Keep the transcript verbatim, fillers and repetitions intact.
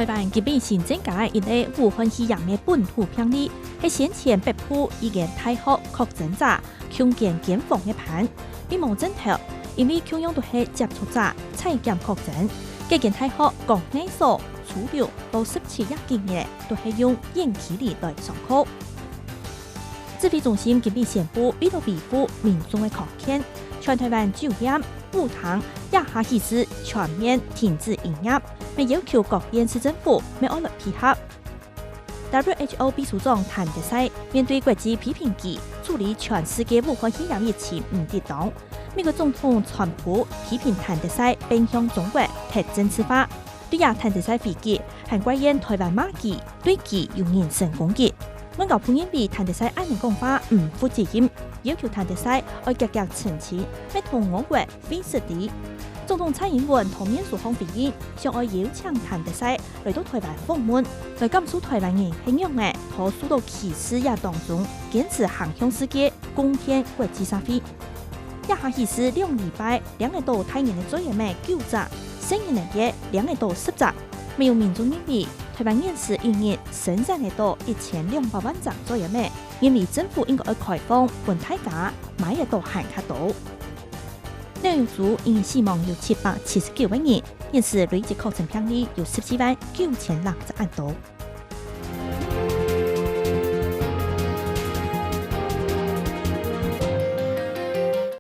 台灣今晡日新增加一例武漢肺炎个本土病例，係先前北部一間大學確診者共間間房个班，為無症頭，因為共樣都係接觸者採檢確診。該間大學國內所除了到十七月幾日都係用遠距離來上課。指揮中心今晡日宣布，為了維護民眾个康健，全台灣酒店、舞廳這下起勢全面停止營業，乜要求各縣市政府乜愛來配合。WHO秘書長譚德塞面對國際批評佢處理全世界武漢肺炎疫情毋得當，美國總統川普批評譚德塞變相中國忒政治化。對這譚德塞回擊，還怪怨台灣罵佢，對佢有人身攻擊。外交部認為譚德塞恁樣講話毋負責任，要求譚德塞愛遽遽澄清，乜同我國會失禮。總統蔡英文在面書項回應，想愛邀請譚德塞來到台灣訪問，來感受台灣人係仰仔在受到歧視這當中，堅持行向世界，貢獻國際社會。這下起勢兩禮拜，領得到大人个嘴仔仔九隻，細人仔个領得到十隻。乜有民眾認為，台灣現時一日生產得到一千兩百萬隻嘴仔仔，認為政府應該愛開放，分大家買得到還較多。紐約州因死亡有七百七十九個人，現時累積確診病例有十四萬九千六十恁多。